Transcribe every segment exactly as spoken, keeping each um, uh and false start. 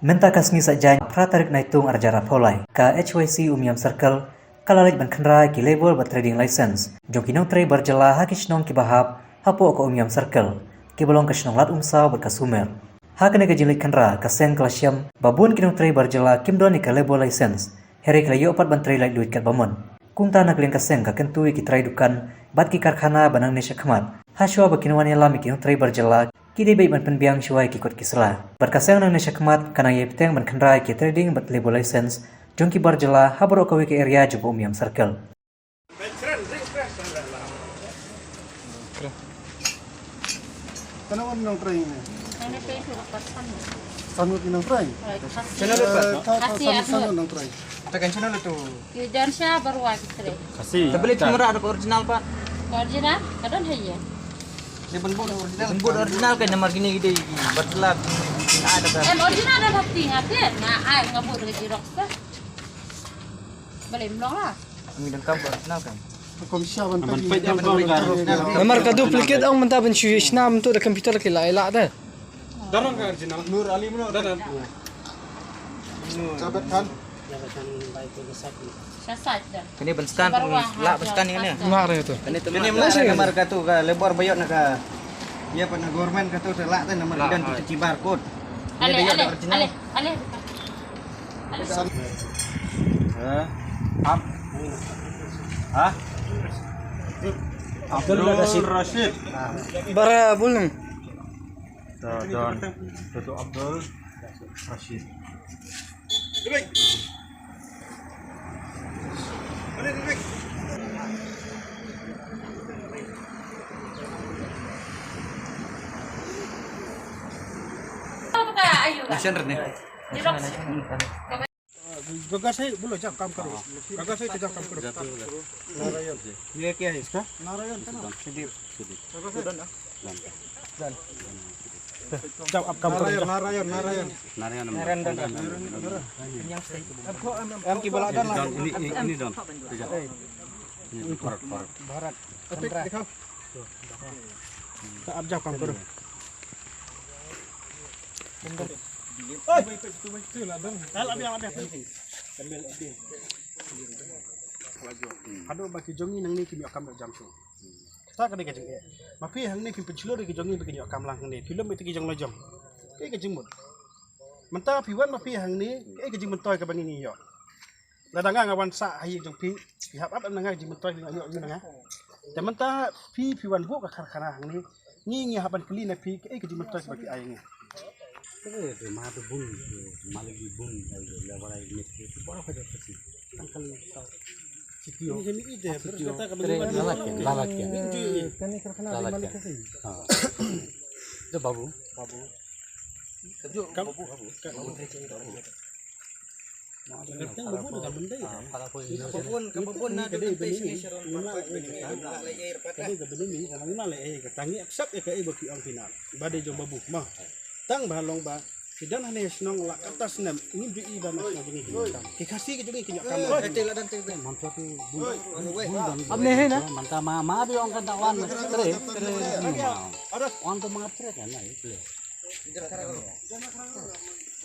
Mynta ka sngi Saitjaiñ, phra tarik Naitung arhajar arphew lai, ka H Y C Umiam Circle ka la leit ban khynra ïa ki labour bad trading license jong ki nongtrei bar jylla ha ki shnong kiba hap hapoh ka Umiam Circle, kiba long ka shnong Lad Umsaw bad ka Sumer. Ha kane ka jingleit khynra, ka seng ka la shem ba bun ki nongtrei bar jylla kim don ïa ka labour license, hynrei ki la ïoh pat ban trei laitluid katba mon. Kumta na ka liang ka seng ka kyntu ïa ki trai dukan bad ki karkhana ba nangne shakhmat, hashwa ba kin wan ïalam ïa ki nongtrei bar jylla, ki dei beit ban pynbiang shuwa ïa ki kot ki sla. Bad ka seng nangne shakhmat ka nang ïai bteng ban khynra ïa ki trading bad labour license jong ki bar jylla ha baroh kawei ka area jong ka Umiam Circle. Kano nongtrei ne? Kano trei tu lepas kan? Sanut nongtrei. Channel apa? Eh, ka, ka Khasi Sanut, Sanut nongtrei. Tekan channel tu. Ki jan sha barwa ki trei. Khasi. Tapi lihat kamera ada original, Pak. Original? Kadang hai ya. Dia pun buat original. Pun buat original kan, nomor gini gede. Bertelak. Ada kan? Em original ada hati ngapain? Nah, ai ngabut ke Xerox dah. Boleh melong lah. Kami dengkam original kan. Namar ka duplicate ong mynta ban shu shna mynta da computer ki la ïa la da. Darang ka original. Nur Ali mano? Darang. Jabet Khan. Jabet Khan bai tu besat ni. Sasat dah. Kene ban scan, la ban scan ni ne. Mar tu. Kene tu mar ka tu ka labour bayot na ka. Ïa pat na government ka tu te la te namar idan tu te kibar kot. Ale, ale, ale, ale. Ha? Ab-, ha? Abdul Rashid. Bara bulung. Don, don. Datuk Abdul Rashid. Macam ni. Gaga sai bula jam kam karo. Gaga sai ka jam kam karo. Narayan. Ye kya hai iska? Narayan ka naam. Sudhir. Sudhir. Jam aap kam karo. Narayan, Narayan, Narayan. Narayan. Narayan. Em ki bala don la. Ini, ini, ini don. Ini Bharat, Bharat. Bharat. Apik, dikhaw. Ka aap jam kam karo. Haduh ba ki jong ngi nangne kim ïoh kam da jam shuh. Kata ka dei ka jingeh. Ma phi hangne phim pynshlur ïa ki jong ngi ba kin ïoh kam lang hangne. Phi lum ïa ki jong la jong. Kaei ka jingmut? Mynta phi wan ma phi hangne, kaei ka jingmyntoi kaba ngi ngi ïoh? Lada nga nga wan sah ha ïing jong phi, phi hap ap na nga ka jingmyntoi, phi ïoh na nga. Te mynta phi phi wan buh ka karkhana hangne, ngi ngi hap ban kylli na phi kaei ka jingmyntoi kaba phi ai ngi. Te ma te bun, ma lagi bun, ai le walai ne ke boro ka jaka si. Tang kali ka sitio. Ini kami ide, terus kata kami lalak ya, lalak ya. Ini kami karkhana di Malik Khasi. Ha. Itu babu. Babu. Itu babu, babu. Babu. Ka babun, ka babun na ka dei bini ni. Ngim lah leh ei ka tang, ngim lah leh ei ka tang, ngi accept ïa kaei ba ki ong phi na. Ba dei jong babu ma. Tang ba long ba ki don hane shnong la kata snem ngim ju i ba na shnong jong ngi ki kam. Ki Khasi ki jong ngi ki ïoh kam. Oi, te la dan te. Mynta tu bun, bun don. Ap ne he na? Mynta ma, ma bi ong kan ta wan. Tre, tre. Wan tu ma tre kan na.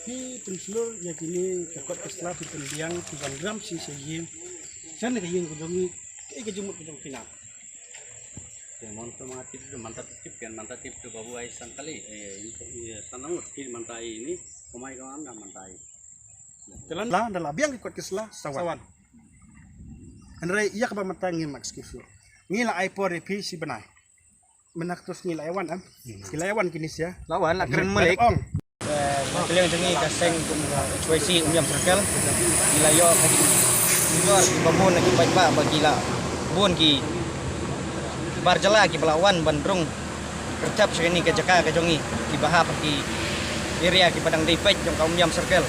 Phi pynshlur ïa kine ki kot ki sla, phi pynbiang, phi wan ram shi sha ïing. Shan ka ïing ka jong ngi, kaei ka jingmut ka jong phi na? Te mon to ma tip to, mynta tip kan, mynta tip to babu ai san kali, eh, san ngut phi mynta ai ini, kumai ka am na mynta ai. Te lan la, da la biang ki kot ki sla, sa wan. Sa wan. Hynrei ïa kaba mynta ngim excuse. Ngi la ai por ïa phi shi bnai. Mynta kato sngi la ïa wan em. Ki la ïa wan kine sia. La wan, la kren malik. Ong. Eh, na ka liang jong ngi ka seng kum ka H Y C Umiam Circle. Ki la ïoh ka jingmyntoi kiba bun na ki paidbah ba ki la bun ki bar jylla kiba la wan ban rung kyrthep sha kane ka jaka ka jong ngi kiba hap ki area kiba dang dei peit jong ka Umiam Circle.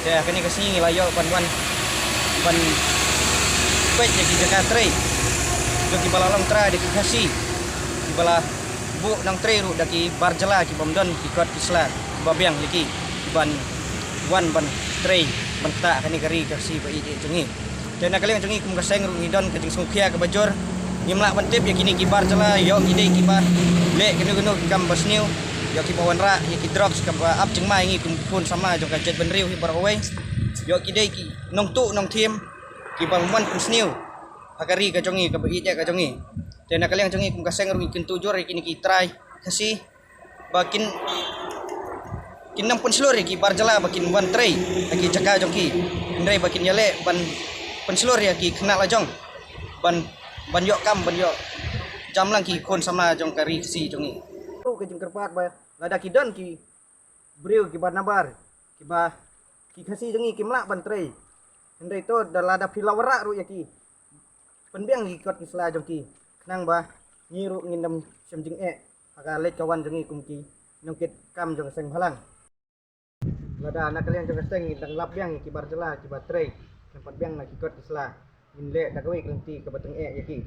Te kane ka sngi ngi la ïoh ban wan ban peit ïa ki jaka trei jong kiba la long trai da ki Khasi kiba la buh nang trei ruh da ki bar jylla ki bym don ki kot ki sla kiba biang ïa ki ban wan ban trei ban ktah kane ka ri ka Khasi ba ïeit jong ngi. Te na ka liang jong ngi kum ka seng ruh ngi don ka jingsngewkhia kaba jur. Ngim lah ban tip ïa kine ki bar jylla ïoh ki dei kiba leh kano kano ki kam ba sniew. Ïoh kiba wanrah ïa ki drugs kaba ap jingma ïa ngi kum ki khun samla jong ka jaitbynriew hi baroh kawei. Ïoh ki dei ki nongtuh nongthim kiba wan pynsniew ha ka ri ka jong ngi, kaba ïeit ka jong ngi. Te na ka liang jong ngi kum ka seng ruh ngi kyntu jur ïa kine ki trai Khasi ba kin kin nang pynshlur ïa ki bar jylla ba kin wan trei ha ki jaka jong ki. Hynrei ba kin ïaleh ban pynshlur ïa ki khynnah la jong ban ban ïoh kam, ban ïoh jam lang ki khun samla jong ka ri Khasi jong ngi. Ka jingkyrpad ba lada ki don ki briew kiba nabar, kiba ki Khasi jong ngi kim lah ban trei. Hynrei to da lada phi la wanrah ruh ïa ki, pynbiang ïa ki kot ki sla jong ki, khnang ba ngi ruh ngin ym shem jingeh ha ka leit ka wan jong ngi kum ki nongkit kam jong ka seng bhalang. Lada na ka liang jong ka seng ngi dang lap biang ïa ki bar jylla kiba trei, nang pat biang na ki kot ki sla, ngin leh da kawei ka lynti kaba tyngeh ïa ki.